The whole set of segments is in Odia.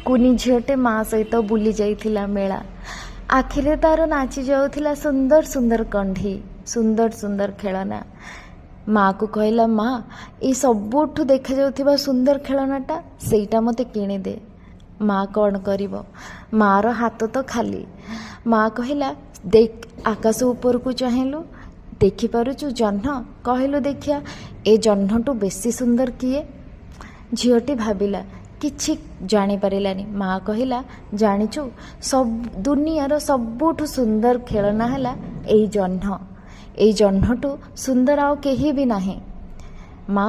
କୁନି ଝିଅଟେ ମା ସହିତ ବୁଲି ଯାଇଥିଲା ମେଳା। ଆଖିରେ ତାର ନାଚି ଯାଉଥିଲା ସୁନ୍ଦର ସୁନ୍ଦର କଣ୍ଢେଇ, ସୁନ୍ଦର ସୁନ୍ଦର ଖେଳନା। ମାଆକୁ କହିଲା, "ମା, ଏଇ ସବୁଠୁ ଦେଖାଯାଉଥିବା ସୁନ୍ଦର ଖେଳନାଟା, ସେଇଟା ମୋତେ କିଣିଦେ।" ମା କ'ଣ କରିବ? ମାଆର ହାତ ତ ଖାଲି। ମା କହିଲା, "ଦେଖ, ଆକାଶ ଉପରକୁ ଚାହିଁଲୁ, ଦେଖିପାରୁଛୁ ଜହ୍ନ? କହିଲୁ ଦେଖିଆ, ଏ ଜହ୍ନଠୁ ବେଶୀ ସୁନ୍ଦର କିଏ?" ଝିଅଟି ଭାବିଲା, କିଛି ଜାଣିପାରିଲାନି। ମା କହିଲା, "ଜାଣିଛୁ, ସବୁ ଦୁନିଆର ସବୁଠୁ ସୁନ୍ଦର ଖେଳନା ହେଲା ଏଇ ଜହ୍ନ। ଏଇ ଜହ୍ନଠୁ ସୁନ୍ଦର ଆଉ କେହି ବି ନାହିଁ।" ମା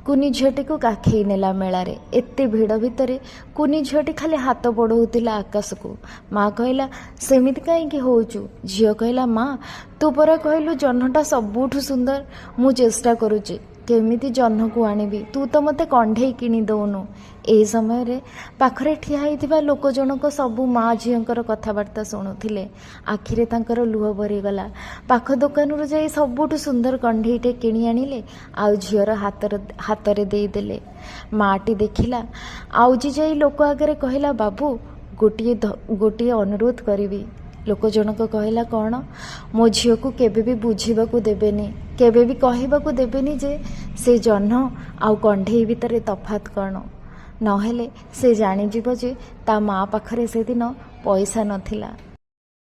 କୁନି ଝିଅଟିକୁ କାଖେଇ ନେଲା ମେଳାରେ। ଏତେ ଭିଡ଼ ଭିତରେ କୁନି ଝିଅଟି ଖାଲି ହାତ ବଢ଼ଉଥିଲା ଆକାଶକୁ। ମା କହିଲା, "ସେମିତି କାହିଁକି ହଉଛୁ?" ଝିଅ କହିଲା, "ମା, ତୁ ପରା କହିଲୁ ଜହ୍ନଟା ସବୁଠୁ ସୁନ୍ଦର। ମୁଁ ଚେଷ୍ଟା କରୁଛି କେମିତି ଜହ୍ନକୁ ଆଣିବି। ତୁ ତ ମୋତେ କଣ୍ଢେଇ କିଣି ଦଉନୁ।" ଏହି ସମୟରେ ପାଖରେ ଠିଆ ହେଇଥିବା ଲୋକ ଜଣକ ସବୁ ମା ଝିଅଙ୍କର କଥାବାର୍ତ୍ତା ଶୁଣୁଥିଲେ। ଆଖିରେ ତାଙ୍କର ଲୁହ ଭରିଗଲା। ପାଖ ଦୋକାନରୁ ଯାଇ ସବୁଠୁ ସୁନ୍ଦର କଣ୍ଢେଇଟେ କିଣି ଆଣିଲେ ଆଉ ଝିଅର ହାତରେ ଦେଇଦେଲେ। ମାଟି ଦେଖିଲା, ଆଉଜି ଯାଇ ଲୋକ ଆଗରେ କହିଲା, "ବାବୁ, ଗୋଟିଏ ଅନୁରୋଧ କରିବି।" ଲୋକ ଜଣକ କହିଲା, "କ'ଣ?" "ମୋ ଝିଅକୁ କେବେ ବି ବୁଝିବାକୁ ଦେବେନି, କେବେ ବି କହିବାକୁ ଦେବେନି ଯେ ସେ ଜହ୍ନ ଆଉ କଣ୍ଢେଇ ଭିତରେ ତଫାତ୍ କ'ଣ। ନହେଲେ ସେ ଜାଣିଯିବ ଯେ ତା ମା ପାଖରେ ସେଦିନ ପଇସା ନଥିଲା।"